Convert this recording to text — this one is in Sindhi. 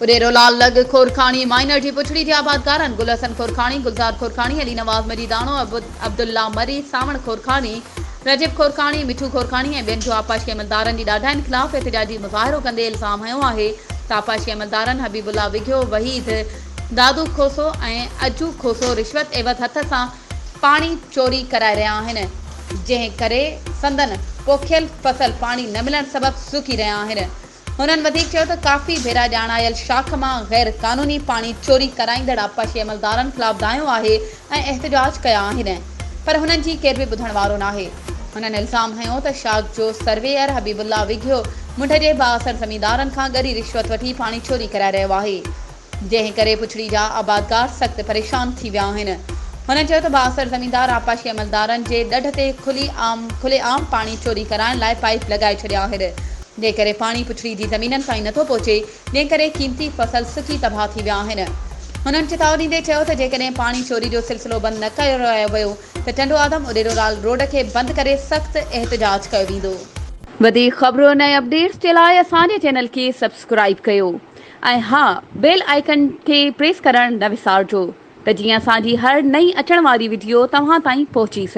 اڏيرو لال لڳ کورکاڻي مائنر جي پڇڙي جي آبادگارن گل حسن کورکاڻي، گلزار کورکاڻي، علي نواز مجيداڻو، عبدالله مري، سانوڻ کورکاڻي، رجب کورکاڻي، مٺو کورکاڻي ۽ ٻين جو آبپاشي عملدارن جي ڏاڍاين خلاف احتجاجي مظاهرو ڪندي الزام هنيو آهي ته آبپاشي عملدارن حبيب الله وگهيو، وحيد دادو کوسو ۽ اجو کوسو رشوت عيوض هٿ سان پاڻي چوري ڪرائي رهيا آهن، جنهن ڪري سندن پوکيل فصل پاڻي نه ملڻ سبب سڪي رهيا آهن. هنن وڌيڪ چيو ته ڪافي ڀيرا ڄاڻايل شاخ مان غير قانوني پاڻي چوري ڪرائيندڙ آبپاشي عملدارن خلاف دانهيو آهي ۽ احتجاج ڪيا آهن پر هنن جي ڪير به ٻڌڻ وارو ناهي. هنن الزام هنيو ته شاخ جو سرويئر حبيب الله وگهيو منڍ جي بااثر زميندارن کان ڳري رشوت وٺي پاڻي چوري ڪرائي رهيو آهي. جنهن ڪري پڇڙي جا آبادگار سخت پريشان ٿي ويا آهن. هنن چيو ته بااثر زميندار آبپاشي عملدارن جي ڏڍ تي کلي عام کلي عام پاڻي چوري ڪرائڻ لاء پائيپ لڳائي ڇڏيا آهن، جنهن ڪري پاڻي پڇڙي جي زمينن تائين نٿو پهچي، جنهن ڪري قيمتي فصل سڪي تباهه ٿي ويا آهن. هنن چتاء ڏيندي چيو ته جيڪڏهن پاڻي چوري جو سلسلو بند نه ڪرايو ويو ته ٽنڊو آدم اڏيرولال روڊ کي بند ڪري سخت احتجاج ڪيو ويندو. وڌيڪ خبرن ۽ اپڊيٽس جي لاء اسان جي چينل کي سبسڪرائيب ڪيو. ۽ ها بيل آئيڪن کي پريس ڪرڻ نه وسارجو ته جيئن اسان جي هر نئين اچڻ واري وڊيو توهان تائين پهچي سگهي.